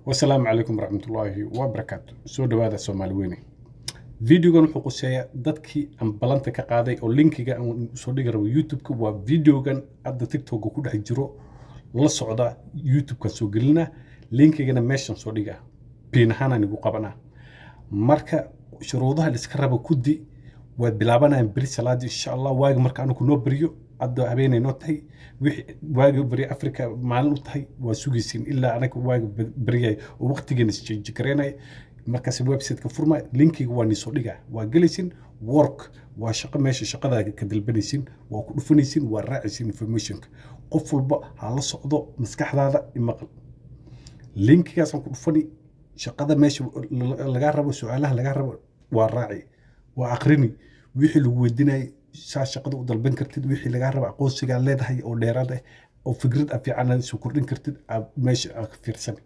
Wasalaamu calaykum waraxmatullaahi wabarakaatu. Soo dhawaada, Soomaali weyne. Videogan wuxuu quseeyaa dadkii aan balanta ka qaaday oo linkiga aan soo dhigi rabo YouTube-ka. Waa videogan hadda TikTok ku dhex jiro, la socda. YouTube-kan soo gelina, linkigana meeshan soo dhiga, pin ahaan igu qabanaa. Marka shuruudaha la iska rabo kuddi waad bilaabanayaan beri salaadii, insha Allah. Waagi marka anigu noo beriyo, hadda habeenay noo tahay, wixii waagi beri Africa maalin u tahay, waa sugaysiin ilaa anaga waagi beryay oo waqtigeena isjikareynaya. Markaas website-ka furma, linkiga waa niisoo dhigaa, waa gelaysin. Work waa shaqo, meesha shaqada ka dalbanaysin waa ku dhufanaysin, waa raacaysin informationka. Qof walba ha la socdo, maskaxdaada imaqal. Linkigaasaan ku dhufani, shaqada meesha lagaa rabo, su-aalaha lagaa rabo waa raaci, waa aqrini wixii lagu weydiinayay, saa shaqada u dalban kartid, wixii lagaa rabo, aqoonsigaa leedahay oo dheeraad ah oo fikrad a fiican soo kordhin kartid, meesha aa ka fiirsan.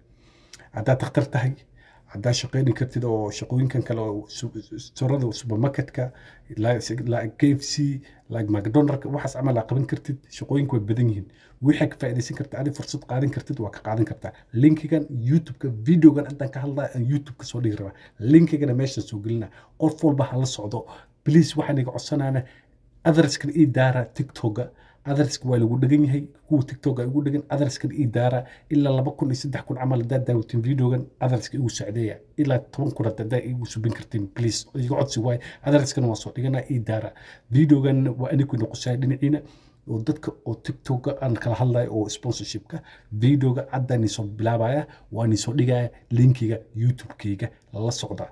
Haddaad takhtar tahay, haddaad shaqayni kartid oo shaqooyinkan kale oo storada, supermarketka, like KFC, like McDonald, waxaas camal aa qaban kartid. Shaqooyinku way badan yihiin. Wixii ka faa'iidaysan karta, adi fursad qaadan kartid, waa ka qaadan kartaa. Linkigan YouTube-ka, videogan intaan ka hadlaya aan YouTube-ka soo dhigi rabaa, linkigana meeshan soo gelina. Qof walba ha la socdo, please. Waxaan iga codsanaana addreskan ii daara TikToka. Addresska waa lagu dhegan yahay, kuwa TikToka igu dhegan. Addresskan ii daara ilaa 2000 iyo 3000 camal. Haddaad daawatin videogan, addresska igu sacdeeya ilaa 10,000 haddaa igu subin kartiin, please, iga codsi waay. Addresskana waa soo dhiganaa, ii daara. Videogan waa anigu noqosaya dhinaciina oo dadka oo TikToka aan kala hadlayo oo sponsorshipka. Videoga haddaan isoo bilaabaya, waan isoo dhigaya linkiga YouTube-kayga, la socda.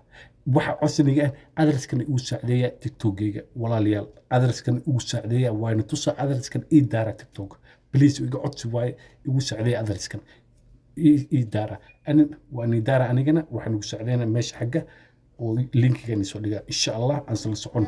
Waxa codsaniga ah, addresskana igu sacdeeya TikTokgayga. Walaalayaal, addresskana igu sacdeeya, waana tusa. Addresskan ii daara TikTok, please, iga codsi waaye. Igu sacdeeya addresskan, ii daara. Waan ii daara anigana, waxaan ugu sacdeynaa meesha xagga oo linkigan isoo dhigaa, insha Allah. Aan isla socon.